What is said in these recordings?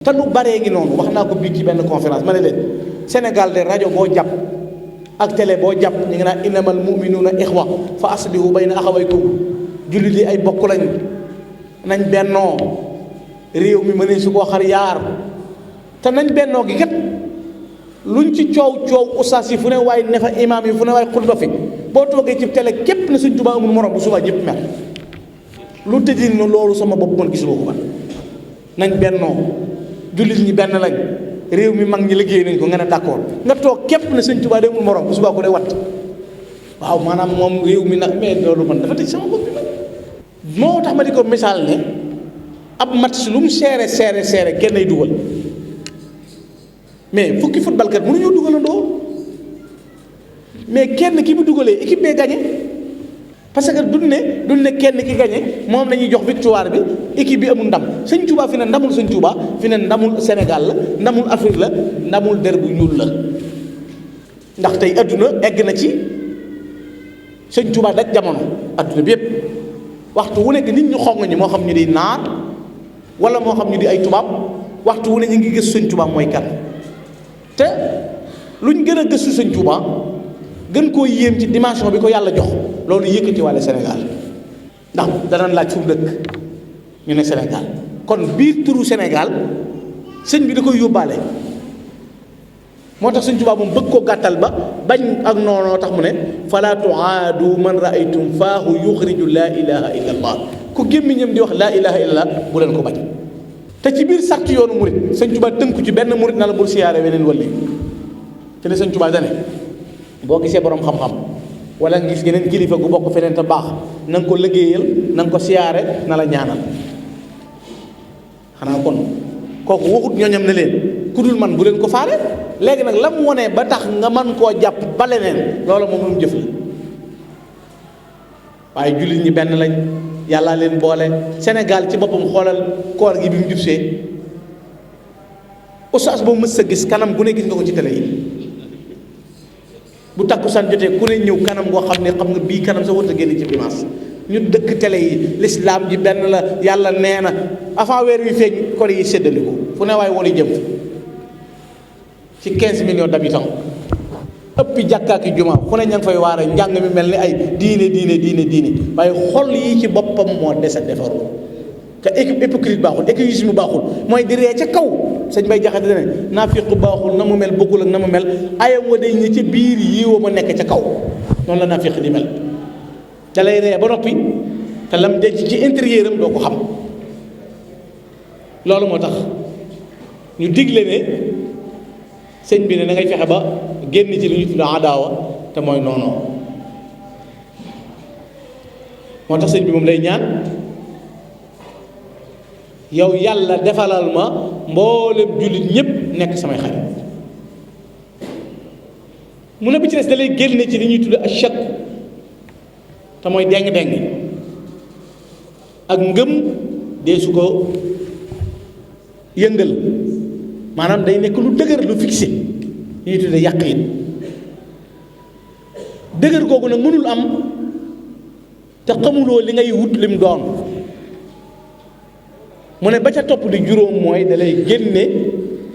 te lu baree ngi noonu wax naa ko bii ci benn conférence ma ne leen Sénégal de rajo boo jàpp ak télé boo jàpp ñu ngi naan innamal mu'minuuna ixwa fa aslihu bayna axawaykum jullit yi ay bokk lañ nañ bennoo réew mi mënee su koo xar yaar te nañ bennoo gi kat luñ ci coow ustaas yi fu ne waaye ne fa imaam yi fu ne waaye xutba fi boo toogee ci télé képp ne Sëñ Tuubaa amul morom bu subaa ñëpp mer lu tëjee ne loolu sama bopp man gisuma ko man nañ bennoo jullit ñi benn lañ réew mi mag ñi liggéey nañ ko nga ne d'accord nga toog képp ne Sëñ Tuubaa amul morom bu subaa ko day wat waaw maanaam moom réew mi nag mais loolu man dafa tëj sama bopp bi man moo tax ma di ko misaal ne ab match lu mu seere kenn ay dugal mais fukki footballkat mënuñoo dugalandoo mais kenn ki bu dugalee équipe bee gagné parce que duñ ne kenn ki gagné moom la ñuy jox victoire bi équipe bi amul ndam Sëñ Tuubaa fi ne ndamul Sëñ Tuubaa fi ne ndamul Sénégal la ndamul Afrique la ndamul der bu ñuul la ndax tey adduna egg na ci Sëñ Tuubaa daj jamono adduna bi yépp waxtu wu nekk nit ñu xong ñi moo xam ñu di naar wala moo xam ñu di ay tubaab waxtu wu ne ñu ngi gëstu Sëñ Tuubaa mooy kan te luñ gën a gëstu Sëñ Tuubaa gën koo yéem ci dimension bi ko yàlla jox loolu yëkkati wàlle Sénégal ndax danañ laaj fu mu dëkk ñu ne Sénégal kon biir turu Sénégal sëñ bi da koy yóbbaale moo tax Sëñ Tuubaa moom bëgg koo gàttal ba bañ ak noonoo tax mu ne fala tuaadu man raaytum faahu yuxriju laa ilaha illa allah ku gémmiñam di wax laa ilaha illa allah bu leen ko bañ te ci biir sart yoonu murit Sëñ Tuubaa tënku ci benn murit na la bul siyaare weneen wali te ne Sëñ Tuubaa dane boo gisee borom xam-xam wala nga gis geneen kilifa gu bokk feneen te baax na nga ko liggéeyal na nga ko siyaare na la ñaanal xanaa kon kooku waxut ñooñam ne leen ku dul man bu leen ko faale léegi nag la mu wonee ba tax nga man koo jàpp ba leneen loola moom lu mu jëf la waaye jullit ñi benn lañ yàllaa leen boole Sénégal ci boppam xoolal koor gi bi mu jubsee ustaas boobu mës sa gis kanam gu ne gis nga ko ci télé yi bu takkusaan jotee ku ne ñëw kanam goo xam ne xam nga bii kanam sa warut a génn ci dimanche ñu dëkk télé yi l'islam ji benn la yàlla nee na avant weer wi feeñ kor yi séddaliku fu ne waaye wala jëm ci 15 millions d'habitants ëppi jàkkaaki juma fu ne ña ngi fay waare njàng mi mel ni ay diine waaye xol yi ci boppam moo des a defaru te hypocrite baaxul égoïsme baaxul mooy di ree ca kaw sëñ bay jaxate ne naafiq baaxul na mu mel bokkul ak na mu mel ayam wa day ñi ci biir yiiwa ma nekk ca kaw noonu la naafiq di mel da lay ree ba noppi te lam denc ci intérieur am doo ko xam loolu moo tax ñu digle ne sëñ bi ne da ngay fexe ba génn ci li ñu tudd adaawa te mooy noonu moo tax sëñ bi moom lay ñaan yow yàlla defalal ma mboolem jullit ñépp nekk samay xarit mu ne bi ci des da lay génne ci li ñuy tudd ashak te mooy deng-deng ak ngëm dee su ko yëngal maanaam day nekk lu dëgër lu fixé li ñuy tudd yaqiin dëgër googu nag mënul am te xamuloo li ngay wut lim doon mu ne ba ca topp di juróom mooy da lay génne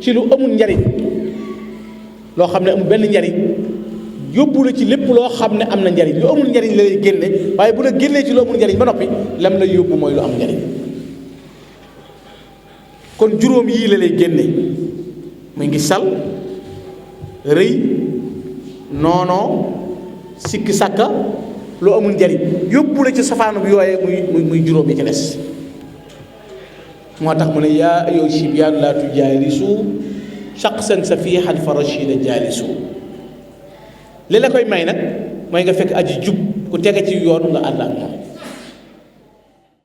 ci lu amul njariñ loo xam ne amul benn njariñ yóbbu la ci lépp loo xam ne am na njariñ lu amul njariñ la lay génne waaye bu la génnee ci lu amul njariñ ba noppi lam la yóbbu mooy lu am njariñ kon juróom yii la lay génne mu ngi sal rëy noonoo sikki sàkka lu amul njariñ yóbbu la ci safaanu bi yooyee muy juróom yi ci des moo tax mu ne yaa ayyuha shibyaan laa tujaalisu shaqsan safiihan fa rashiida jaalisu li la koy may nag mooy nga fekk aji jub ku tege ci yoon nga ànd ak moom